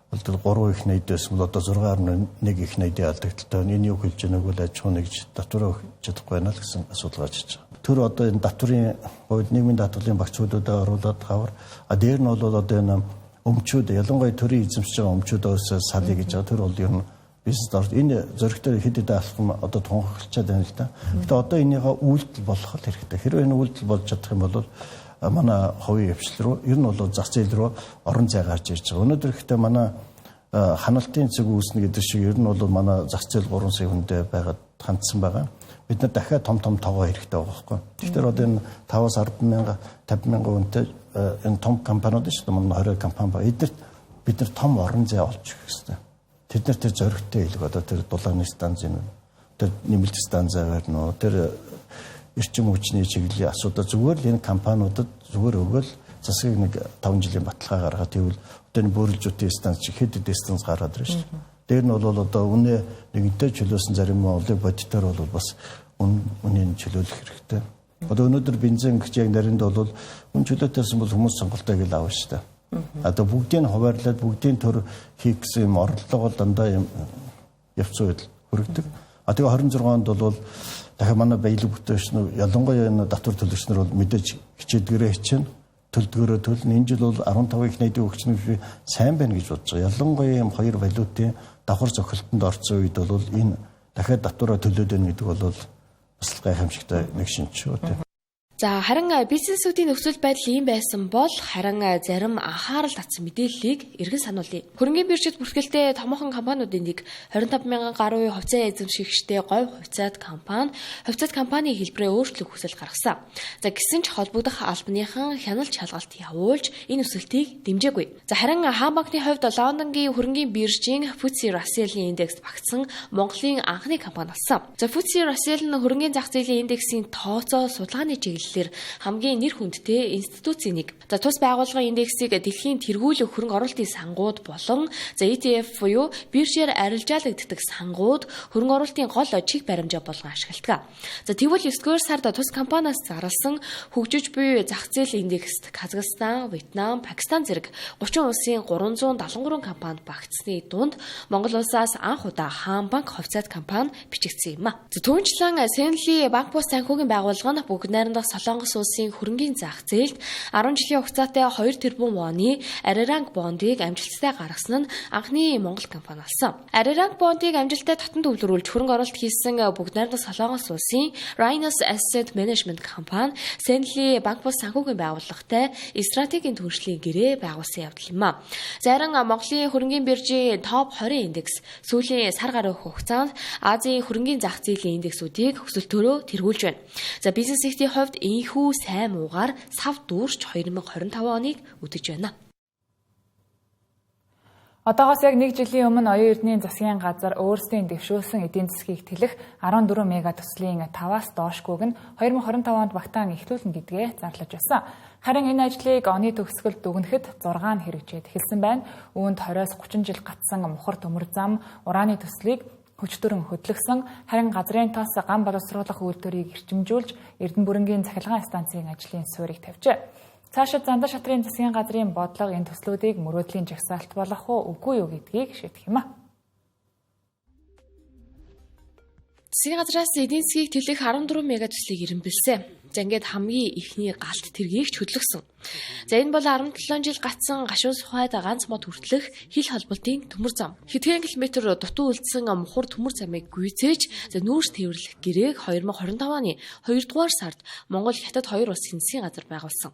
бол 3 их найд байсан бол одоо 6.1 их найдын алдагдaltaй. Энэ юу хэлж байгааг бол аж ахуй нэгж татвараа өгч чадахгүй байна л гэсэн асуудал гарч иж байгаа. Тэр одоо энэ татварын хувьд нийгмийн даатгалын багцуудаа оруулаад хавар. А дээр нь бол одоо энэ өмчүүд, ялангуяа төрийн эзэмшиж байгаа өмчүүдөөс салъя гэж байгаа. Тэр бол ер нь бизнест орж энэ зоригтой хэд хэдэн алхам одоо тунхаглачаад байна л да. Гэтэ одоо энийгээ үйлдэл болох хэрэгтэй. Хэрвээ энэ үйлдэл болж чадах юм бол манай хувийн хвшил рүү, ер нь бол зах зээл рүү орон зай гарч ирж байгаа. Өнөөдөр ихтэй манай ханалтын цэг үүснэ гэдэг шиг ер нь бол манай зах зээл 3 сая хүндээ байгаад хандсан байгаа. Бид нар дахиад том том тоогоо хэрэгтэй байгаа байхгүй. Тэгэхээр одоо энэ 5-аас 10 мянга, 50 мянган хүнтэй энэ том компаниуд шүү дээ. Манай 20 компани ба эднэрт бид нар том орон зай олж өгөх хэрэгтэй. Тэд нар тэр зоригтой хэлэг одоо тэр дулааны станц юм, тэр нэмэлт станц аваарна уу, тэр эрчим хүчний чиглэлийн асуудал зүгээр л энэ компаниудад зүгээр өгөөл засгийг нэг 5 жилийн баталгаа гаргаад тэгвэл одоо энэ бөөрөлжүүтийн станц чи хэд хэд станц гаргаад ирнэ шүү дээ. Дээр нь бол одоо үнэ нэгэнтэй чөлөөсөн зарим олыг бодитоор бол бас үнийн чөлөөлөх хэрэгтэй. Одоо өнөөдөр бензин гэж яг наринд бол үн чөлөөтэйсэн бол хүмүүс сонголтоо гэл авна шүү дээ. Одоо бүгдийг хуваарлаад бүгдийн төр хийх гэсэн юм орлого бол дандаа юм явцсан үед хүргэдэг. А тэгээ 26 онд бол дахиад манай баялаг бүтээгч нар ялангуяа энэ татвар төлөгч нар бол мэдээж хичээдгээрээ хичээнэ, төлдгөөрөө төлнө. Энэ жил бол 15 их найдын өгч нэг сайн байна гэж бодож байгаа. Ялангуяа юм хоёр валютын давхар цохилтонд орсон үед бол энэ дахиад татвараа төлөөд байна гэдэг бол бас гайхамшигтай нэг шинж шүү дээ.
За харин бизнесүүдийн нөхцөл байдал ийм байсан бол харин зарим анхаарал татсан мэдээллийг эргэн сануулъя. Хөрөнгийн биржид бүртгэлтэй томоохон компаниудын нэг 25 мянган гаруй хувьцаа эзэмшигчтэй говь хувьцаат компани хувьцаат компани хэлбэрээ өөрчлөх хүсэл гаргасан. За гисэн ч холбогдох албаныхан хяналт шалгалт явуулж энэ өсөлтийг дэмжээгүй. За харин Хаан банкны хувьд Лондонгийн хөрөнгийн биржийн FTSE Russell-ийн индекст багтсан Монголын анхны компани болсон. За FTSE Russell нь хөрөнгийн зах зээлийн индексийн тооцоо судалгааны чиглэл хамгийн нэр хүндтэй институцийн нэг. За тус байгууллагын индексийг дэлхийн тэргүүлэх хөрөнгө оруулалтын сангууд болон за ETF буюу биржээр арилжаалагддаг сангууд хөрөнгө оруулалтын гол чиг баримжаа болгон ашигладаг. За тэгвэл 9-р сард тус компаниас зарласан хөгжиж буй зах зээл индекст Казахстан, Вьетнам, Пакистан зэрэг 30 улсын 373 компанид багтсны дунд Монгол улсаас анх удаа Хаан банк хувьцаат компани бичигдсэн юм а. За түүнчлэн Сенли банк бус санхүүгийн байгууллага нь бүгд найрамдах Солонгос улсын хөрөнгийн зах зээлд 10 жилийн хугацаатай 2 тэрбум воны Ариранг бондыг амжилттай гаргасан нь анхны Монгол компани болсон. Ариранг бондыг амжилттай татан төвлөрүүлж хөрөнгө оруулалт хийсэн бүгд найрамдах Солонгос улсын Rhinos Asset Management компани Сенли банк бус санхүүгийн байгууллагатай стратегийн түншлэлийн гэрээ байгуулсан явдал юм а. Зарим Монголын хөрөнгийн биржийн топ 20 индекс сүүлийн сар гаруй хугацаанд Азийн хөрөнгийн зах зээлийн индексүүдийг өсөлтөөрөө тэргүүлж байна. За бизнес сектийн хувьд энэхүү сайн муугаар сав дүүрч 2025 оныг өдөж байна.
Одоогоос яг нэг жилийн өмнө оюун эрдэнийн засгийн газар өөрсдийн дэвшүүлсэн эдийн засгийг тэлэх 14 мега төслийн 5-аас доошгүйг нь 2025 онд багтаан эхлүүлнэ гэдгээ зарлаж байсан. Харин энэ ажлыг оны төгсгөлд дүгнэхэд 6 нь хэрэгжээд эхэлсэн байна. Үүнд 20-оос 30 жил гацсан мухар төмөр зам, ураны төслийг хөчтөрөн хөдлөсөн, харин газрын тос гам боловсруулах үйлдвэрийг эрчимжүүлж Эрдэнэ бүрэнгийн цахилгаан станцын ажлын суурийг тавьжээ. Цаашид Зандаа шатрын засгийн газрын бодлого энэ төслүүдийг мөрөөдлийн жагсаалт болох уу үгүй юу гэдгийг шийдэх юм а.
Засгийн газраас эдийн засгийг тэлэх 14 мега төслийг эрэмбэлсэн. За ингээд хамгийн ихний галт тэргийг ч хөдлөсөн. За энэ бол 17 жил гацсан гашуун сухайд ганц мод хүртэлх хил холболтын төмөр зам. Хэдхэн километр дутуу үлдсэн мухар төмөр замыг гүйцээж за нүүрс тээвэрлэх гэрээг 2025 оны 2 дугаар сард Монгол Хятад хоёр улсын засгийн газар байгуулсан.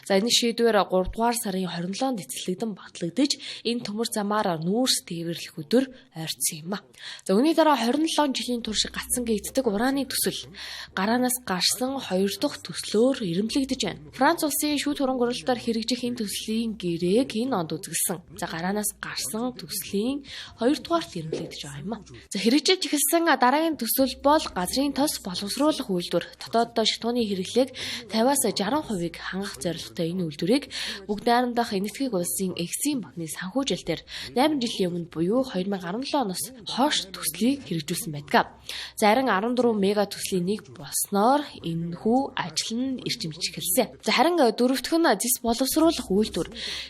За энэ шийдвэр 3 дугаар сарын 27-нд эцэслэгдэн батлагдаж энэ төмөр замаар нүүрс тээвэрлэх өдөр ойртсон юм а. За үүний дараа 27 жилийн турш гацсан гэгддэг ураны төсөл гараанаас гарсан 2 дахь төслөөр эрэмблэгдэж байна. Франц улсын шүүд хөрөнгө оруулалтаар хэрэгжих энэ төслийн гэрээг энэ онд үзэглэсэн. За гараанаас гарсан төслийн 2 дугаарт эрэмблэгдэж байгаа юм а. За хэрэгжиж эхэлсэн дараагийн төсөл бол газрын тос боловсруулах үйлдвэр. Дотооддоо шатууны хэрэглээг 50-аас 60%-ыг хангах зорилготой энэ үйлдвэрийг бүгд найрамдах Энэтхэг улсын Эксим банкны санхүүжилтээр 8 жилийн өмнө буюу 2017 оноос хойш төслийг хэрэгжүүлсэн байдаг. За харин 14 мега төслийн нэг болсноор энэхүү ажил нь эрчимж эхэлсэн. За харин дөрөвдөх нь зэс боловсруулах үйлдвэр.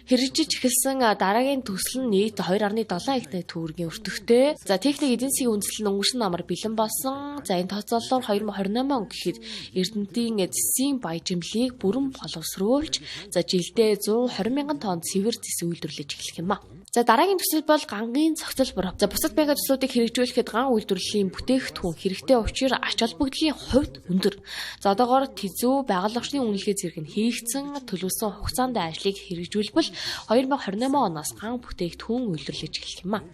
Хэрэгжиж эхэлсэн дараагийн төсөл нь нийт 2.7 гектар төгрөгийн өртөгтэй. За техник эдийн засгийн үндэслэл нь өнгөрсөн намар бэлэн болсон. За энэ тооцоололоор 2028 он гэхэд Эрдэнэтийн зэсийн баяжимлыг бүрэн боловсруулж за жилдээ 120 мянган тонн цэвэр зэс үйлдвэрлэж эхлэх юм а. За дараагийн төсөл бол гангийн цогцолбор. За бусад мега төслүүдийг хэрэгжүүлэхэд ган үйлдвэрлэлийн бүтээгдэхүүн хэрэгтэй учир ач холбогдлын хувьд өндөр. За одоогоор тэзүү байгаль орчны үнэлгээ зэрэг нь хийгдсэн төлөвлөсөн хугацаанд ажлыг хэрэгжүүлбэл 2028 оноос ган бүтээгдэхүүн үйлдвэрлэж эхлэх юм а.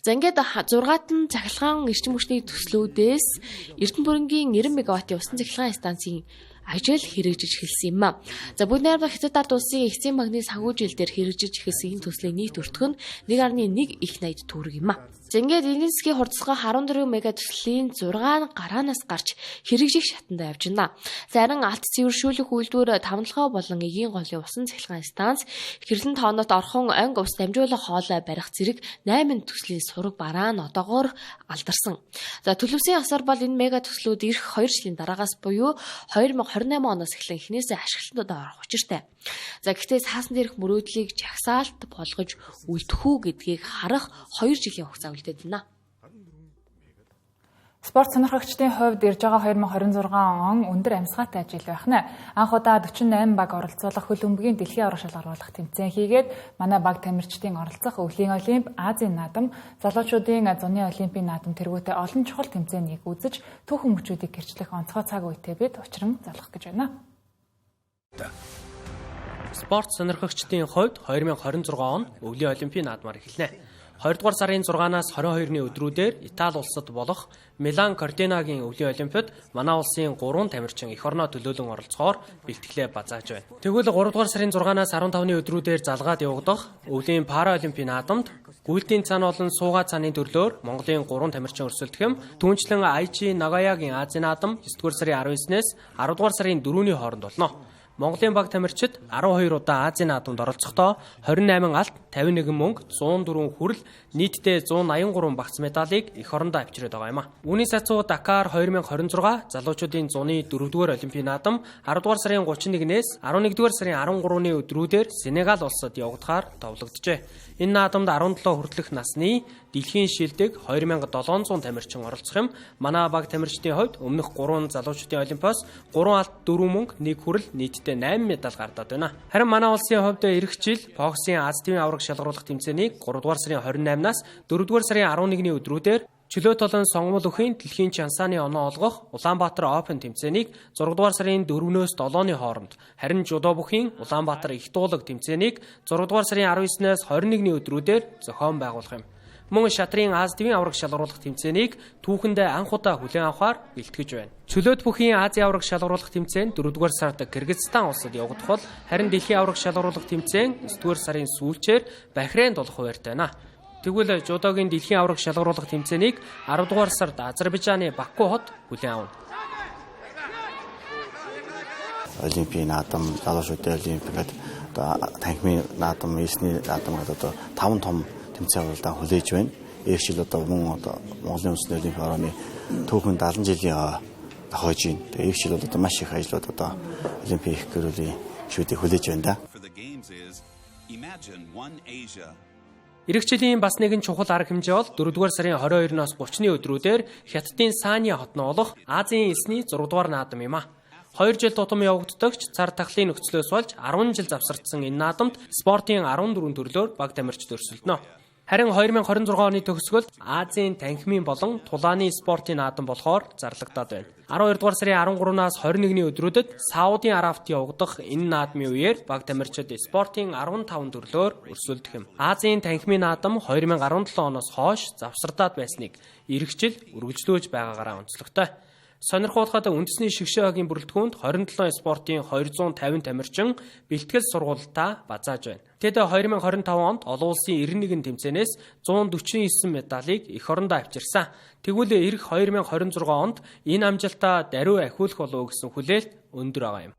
За ингээд 6-ат нь цахилгаан эрчим хүчний төслүүдээс Эрдэнэ бүрэнгийн 90 мегаваттын усан цахилгаан станцын ажил хэрэгжиж эхэлсэн юм а. За бүгд найрамдах Хятад ард улсын эцсийн банкны санхүүжилтээр хэрэгжиж эхэлсэн энэ төслийн нийт өртөг нь 1.1 их 80 төгрөг юм а. За ингээд эдийн засгийн хурдсган 14 мега төслийн 6 гараанаас гарч хэрэгжих шатанд явж байна. Зарим алт цэвэршүүлэх үйлдвэр, тавналгаа болон эгийн голын усан цахилгаан станц, хэрлэн тоонот орхон онг ус дамжуулах хоолой барих зэрэг 8 төслийн сураг бараа нь одоогоор алдарсан. За төлөвсөн ёсоор бол энэ мега төслүүд ирэх 2 жилийн дараагаас буюу 2028 оноос эхлэн эхнээсээ ашиглалтанд орох учиртай. За гэхдээ цаасан дээрх мөрөөдлийг жагсаалт болгож үлдэх үү гэдгийг харах 2 жилийн хугацаа үлдээд байна.
Спорт сонирхогчдын хувьд ирж байгаа 2026 он өндөр амьсгаатай жил байх нэ. Анх удаа 48 баг оролцуулах хөл өмгийн дэлхийн аварга шалгаруулах тэмцээн хийгээд манай баг тамирчдын оролцох өвлийн олимп, Азийн наадам, залуучуудын зуны олимпийн наадам тэргүүтээ олон чухал тэмцээнийг үзэж түүхэн мөчүүдийг гэрчлэх онцгой цаг үетэй бид учран залгах гэж байна.
Спорт сонирхогчдын хувьд 2026 он өвлийн олимпийн наадмаар эхэлнэ. 20 дугаар сарын 6-наас 22-ны өдрүүдээр Итали улсад болох Милан Кортинагийн өвлийн олимпиад манай улсын 3 тамирчин эх орноо төлөөлөн оролцохоор бэлтгэлээ базааж байна. Тэгвэл 3 дугаар сарын 6-наас 15-ны өдрүүдээр залгаад явагдах өвлийн параолимпийн наадамд гүйлтийн цан болон суугаа цааны төрлөөр Монголын 3 тамирчин өрсөлдөх юм. Түүнчлэн Айчи Нагаягийн Азийн наадам 9 дугаар сарын 19-ээс 10 дугаар сарын 4-ний хооронд болно. Монголын баг тамирчид 12 удаа Азийн наадамд оролцохдоо 28 алт, 51 мөнгө, 104 хүрэл, нийтдээ 183 багц медалийг эх орондоо авчираад байгаа юм а. Үүний сацуу Дакар 2026 залуучуудын зуны 4-р олимпийн наадам 10 дугаар сарын 31-ээс 11 дугаар сарын 13-ны өдрүүдээр Сенегал улсад явагдахаар товлогджээ. Энэ наадамд 17 хүртэлх насны дэлхийн шилдэг 2700 тамирчин оролцох юм. Манай баг тамирчдын хувьд өмнөх 3 залуучдын олимпиос 3 алт, 4 мөнгө, 1 хүрэл нийтдээ 8 медаль гардаад байна. Харин манай улсын хувьд ирэх жил боксын Аз тивийн аварга шалгаруулах тэмцээнийг 3 дугаар сарын 28-наас 4 дугаар сарын 11-ний өдрүүдээр чөлөө толон сонгомол өхийн дэлхийн чансааны оноо олгох Улаанбаатар Open тэмцээнийг 6 дугаар сарын 4-өөс 7-ны хооронд, харин жудо бүхийн Улаанбаатар их дуулаг тэмцээнийг 6 дугаар сарын 19-ээс 21-ний өдрүүдээр зохион байгуулах юм. Мөн шатрын Аз тивийн аварга шалгаруулах тэмцээнийг түүхэндээ анх удаа хүлээн авахар бэлтгэж байна. Чөлөөт бүхийн Азийн аварга шалгаруулах тэмцээн 4 дугаар сард Кыргызстан улсад явагдах бол харин дэлхийн аварга шалгаруулах тэмцээн 9 дугаар сарын сүүлчээр Бахрейнд болох хуваарьтай байна. Тэгвэл жудогийн дэлхийн аварга шалгаруулах тэмцээнийг 10 дугаар сард Азербайджаны Баку хот хүлээн авна.
Олимпийн наадам, залуучуудын олимп гэдэг одоо танхимын наадам, элсний наадам гэдэг одоо 5 том тэмцээн уралдаан хүлээж байна. Ирэх жил одоо мөн одоо Монголын үндэсний олимпийн орооны түүхэн 70 жилийн тохиож байна. Тэгээ ирэх жил бол одоо маш их ажлууд одоо олимпийн их гэрүүлийн гишүүдийг хүлээж байна да.
Ирэх жилийн бас нэгэн чухал арга хэмжээ бол 4 дугаар сарын 22-ноос 30-ны өдрүүдээр Хятадын Сааны хотноо болох Азийн элсний 6 дугаар наадам юм а. 2 жил тутам явагддагч цар тахлын нөхцлөөс болж 10 жил завсардсан энэ наадамд спортын 14 төрлөөр баг тамирчид өрсөлдөнө. Харин 2026 оны төгсгөлд Азийн танхимын болон тулааны спортын наадам болохоор зарлагдаад байна. 12 дугаар сарын 13-наас 21-ний өдрүүдэд Саудын Арабт явагдах энэ наадмын үеэр баг тамирчид спортын 15 төрлөөр өрсөлдөх юм. Азийн танхимын наадам 2017 оноос хойш завсардаад байсныг ирэх жил үргэлжлүүлж байгаагаараа онцлогтой. Сонирхуулахад үндэсний шигшээ хогийн бүрэлдэхүүнд 27 спортын 250 тамирчин бэлтгэл сургуультаа базааж байна. Тэд 2025 онд олон улсын 91 тэмцээнээс 149 медалийг эх орондоо авчирсан. Тэгвэл ирэх 2026 онд энэ амжилтаа даруй ахиулах болов уу гэсэн хүлээлт өндөр байгаа юм.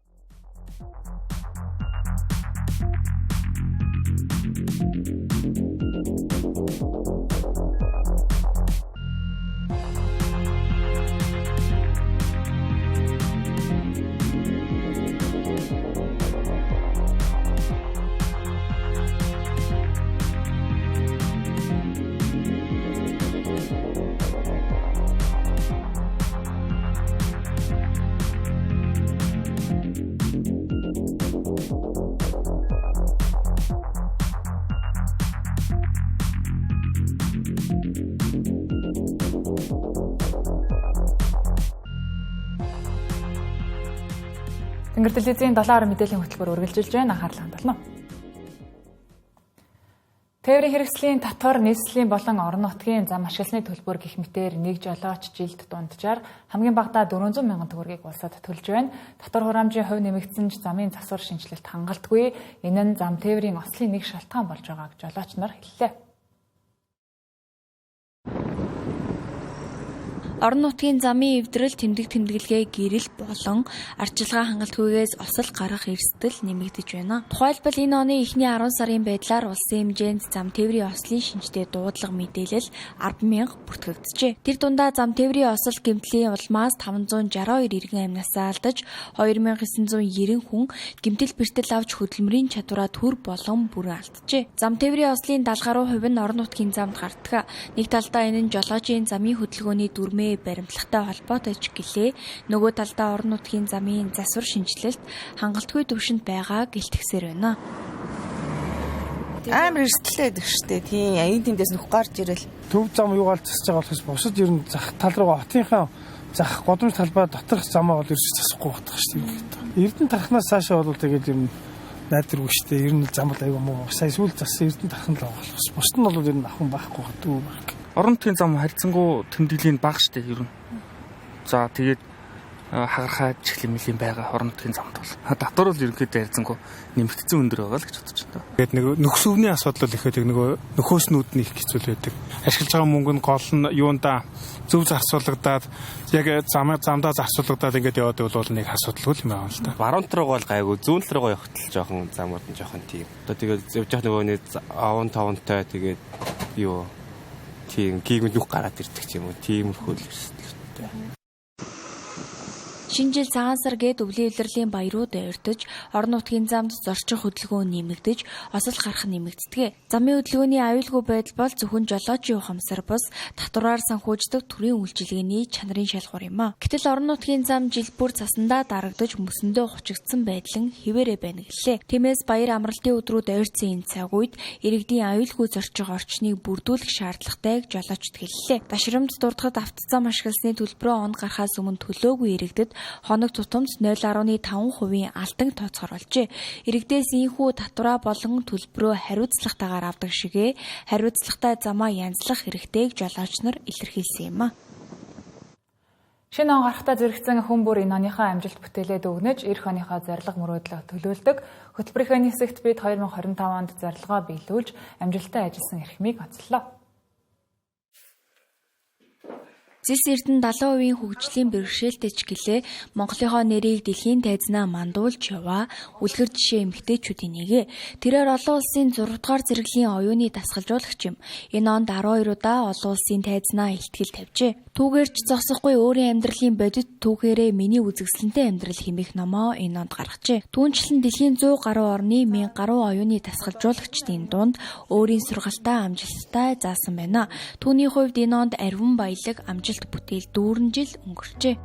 Тэнгэр телевизийн 7 орон мэдээллийн хөтөлбөр үргэлжилж байна. Анхаарлаа хандуулна. Тээврийн хэрэгслийн татвар, нийслэлийн болон орон нутгийн зам ашигласны төлбөр гэх мэтээр нэг жолооч жилд дунджаар хамгийн багадаа 400 мянган төгрөгийг улсад төлж байна. Татвар хураамжийн хувь нэмэгдсэн ч замын засвар шинэчлэлт хангалтгүй. Энэ нь зам тээврийн ослын нэг шалтгаан болж байгааг жолооч нар хэллээ.
Орон нутгийн замын эвдрэл, тэмдэг тэмдэглэгээ, гэрэл болон арчилгаа хангалтгүйгээс осол гарах эрсдэл нэмэгдэж байна. Тухайлбал энэ оны эхний 10 сарын байдлаар улсын хэмжээнд зам тээврийн ослын шинжтэй дуудлага мэдээлэл 10,000 бүртгэгджээ. Тэр дундаа зам тээврийн осол гэмтлийн улмаас 562 иргэн амнасаа алдаж 2990 хүн гэмтэл бэртэл авч хөдөлмөрийн чадвараа төр болон бүрэн алджээ. Зам тээврийн ослын 70 гаруй хувь нь орон нутгийн замд гардаг. Нэг талдаа энэ нь жолоочийн замын хөдөлгөөний дүрмээр нэмээ баримтлахтай холбоотой ч гэлээ нөгөө талдаа орон нутгийн замын засвар шинэчлэлт хангалтгүй түвшинд байгааг илтгэсээр байна.
Амар эрсдэлтэй байдаг штэ. Тийм, энэ тэндээс нүх гарч ирэл.
Төв зам юугаал засаж байгаа болохоос бусад ер нь зах тал руугаа хотынхаа зах годомж талбай доторх замаа бол ерөөс засахгүй батах штэ. Эрдэнэ тархнаас цаашаа бол тэгээд ер нь найдваргүй штэ. Ер нь зам бол айгүй муу. Сая сүүл зассан Эрдэнэ тархан л байгаа болохоос бусд нь бол ер нь ахын байхгүй дүү баг.
Орон нутгийн зам харьцангуй тэмдэглэлийн бага штэ ер нь. За тэгээд хагархай чихлэмэлийн байгаа орон нутгийн замд бол. Татвар бол ерөнхийдөө харьцангуй нэмэгдсэн өндөр байгаа л гэж бодож байна.
Тэгээд нэг нөхсөвний асуудал их байдаг, нөгөө нөхөөснүүд нь их хэцүү байдаг. Ашиглаж байгаа мөнгө нь гол нь юундаа зөв зарцуулагдаад яг замдаа зарцуулагдаад ингээд яваад байвал нэг асуудалгүй юм байна л да.
Баруун тал руугаа бол гайгүй, зүүн тал руугаа явахт л жоохон замууд нь жоохон тийм. Одоо тэгээд явж явах нөгөө нэг овон товонтой тэгээд юу тийм гийгүнд нүх гараад ирдэг ч юм уу. Тиймэрхүү л эрсдэлтэй.
Шинэ жил цагаан сар гээд өвлийн улирлын баярууд ойртож, орон нутгийн замд зорчих хөдөлгөөн нэмэгдэж, осол гарах нэмэгддэг. Замын хөдөлгөөний аюулгүй байдал бол зөвхөн жолоочийн ухамсар бус татвараар санхүүждэг төрийн үйлчилгээний чанарын шалгуур юм а. Гэтэл орон нутгийн зам жил бүр цасандаа дарагдаж мөсөндөө хучигдсан байдал нь хэвээрээ байна гэлээ. Тиймээс баяр амралтын өдрүүд ойртсон энэ цаг үед иргэдийн аюулгүй зорчих орчныг бүрдүүлэх шаардлагатайг жолоочд хэллээ. Дашрамд дурдахад автозам ашигласны төлбөрөө он гарахаас өмнө төлөөгүй иргэдэд хоног тутамд 0.5% алтан тооцоолол болжээ. Иргэдээс ийхүү татвараа болон төлбөрөө хариуцлагатайгаар авдаг шигээ хариуцлагатай замаа янзлах хэрэгтэйг жолооч нар илэрхийлсэн юм а.
Шинэ он гарахдаа зэрэгцэн хүн бүр энэ оныхоо амжилт бүтээлээ дүгнэж, эх оныхоо зорилго мөрөөдлөө төлөөлдөг. Хөтөлбөрийн хэсэгт бид 2025 онд зорилгоо биелүүлж амжилттай ажилласан эрхмийг онцлоо.
Зэс Эрдэнэ 70% хөгжлийн бэрхшээлтэй ч гэлээ Монголынхоо нэрийг дэлхийн тайзнаа мандуулж яваа үлгэр жишээ эмэгтэйчүүдийн нэг. Тэрээр олон улсын 6 дугаар зэрэглэлийн оюуны дасгалжуулагч юм. Энэ онд 12 удаа олон улсын тайзнаа илтгэл тавьжээ. Түүгээр ч зогсохгүй өөрийн амьдралын бодит түүхээрээ миний үзэсгэлэнтэй амьдрал хэмээх номоо энэ онд гаргажээ. Түүнчлэн дэлхийн 100 гаруй орны 1000 гаруй оюуны дасгалжуулагчдын дунд өөрийн сургалтаа амжилттай заасан байна. Түүний хувьд энэ онд ариван баялаг амжилт бүтээл 4 жил өнгөрчээ.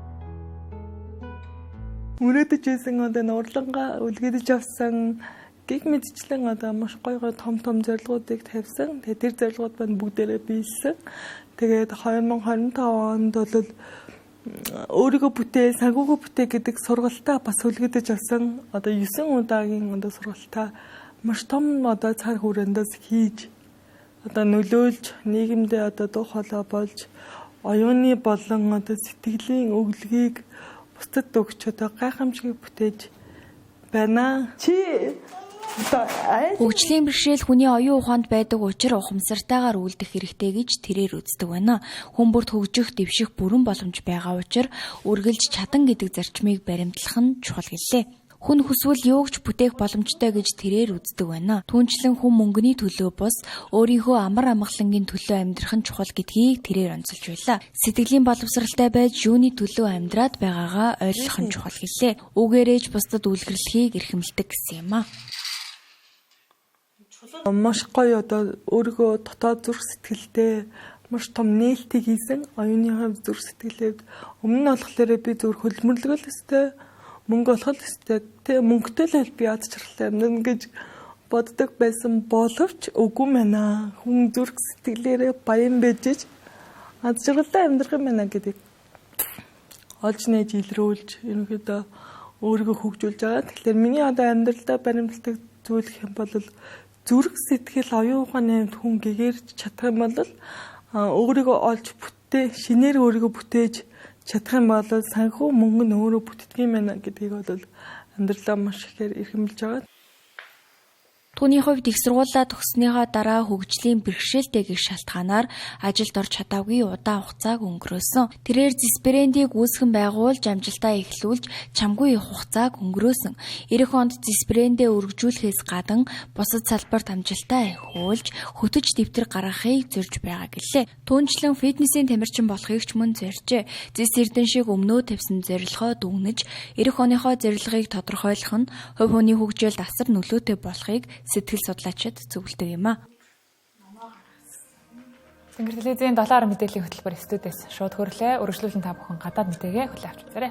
Мөрөөдөж байсан одоо нурлангаа үлгэдэж авсан гих мэдчлэн одоо маш гоё гоё том том зорилгоудыг тавьсан. Тэгээд тэр зорилгууд маань бүгдээрээ биелсэн. Тэгээд 2025 онд бол өөрийгөө бүтээ, санхүүгөө бүтээ гэдэг сургалтаа бас үлгэдэж авсан. Одоо 9 удаагийн одоо сургалтаа маш том одоо цар хүрээндээс хийж одоо нөлөөлж нийгэмдээ одоо дуу хоолой болж оюуны болон одоо сэтгэлийн өглөгийг бусдад өгч одоо гайхамшигыг бүтээж байна. Чи
Хөгжлийн бэрхшээл хүний оюун ухаанд байдаг учир ухамсартайгаар үйлдэх хэрэгтэй гэж тэрээр үздэг байна. Хүн бүрт хөгжих, дэвших бүрэн боломж байгаа учир үргэлж чадан гэдэг зарчмыг баримтлах нь чухал гэлээ. Хүн хүсвэл юуг ч бүтээх боломжтой гэж тэрээр үздэг байна. Түүнчлэн хүн мөнгөний төлөө бус өөрийнхөө амар амгалангийн төлөө амьдрах нь чухал гэдгийг тэрээр онцолж байлаа. Сэтгэлийн боловсралтай байж юуны төлөө амьдраад байгаагаа ойлгох нь чухал гэлээ. Үүгээрээ ч бусдад үлгэрлэхийг эрхэмлдэг гэсэн юм а.
Маш гоё одоо өөрийгөө дотоод зүрх сэтгэлдээ маш том нээлтийг хийсэн. Оюуны хувьд зүрх сэтгэлээ өмнө нь болохоор би зөвхөн хөлмөрлөгөл өстэй мөнгө олох л өстэй тэ мөнгөтэй л би аз жаргалтай амьдрна гэж боддог байсан боловч үгүй мэнэ. Хүн зүрх сэтгэлээрээ баян байж аз жаргалтай амьдрах юм байна гэдэг олж нээж илрүүлж ерөнхийдөө өөрийгөө хөгжүүлж байгаа. Тэгэхээр миний одоо амьдралдаа баримтлагдаг зүйл гэх юм бол зүрх сэтгэл оюун ухааны хувьд хүн гэгэрч чадах юм бол өөрийгөө олж бүтээ шинээр өөрийгөө бүтээж чадах юм бол санхүү мөнгө нь өөрөө бүтдэг юм байна гэдгийг бол амьдралаа маш ихээр эрхэмлж байгаа.
Түүний хувьд их сургуулиа төгссөнийхөө дараа хөгжлийн бэрхшээлтэй гэх шалтгаанаар ажилд орж чадаагүй удаан хугацааг өнгөрөөсөн. Тэрээр зис брендийг үүсгэн байгуулж амжилтаа эхлүүлж чамгүй их хугацааг өнгөрөөсөн. Ирэх онд зис брендээ өргөжүүлэхээс гадна бусад салбарт амжилтаа эхүүлж хөтөч дэвтэр гаргахыг зорж байгаа гэлээ. Түүнчлэн фитнесийн тамирчин болохыг ч мөн зоржээ. Зис Эрдэнэ шиг өмнөө тавьсан зорилгоо дүгнэж ирэх оныхоо зорилгыг тодорхойлох нь хувь хүний хөгжилд асар нөлөөтэй болохыг сэтгэл судлаачид зөвлөдөг юм а.
Тэнгэр телевизийн 7 мэдээллийн хөтөлбөр студиэс шууд хөрлөө. Үргэлжлүүлэн та бүхэн гадаад мэдээгээ хүлээн авч үзээрэй.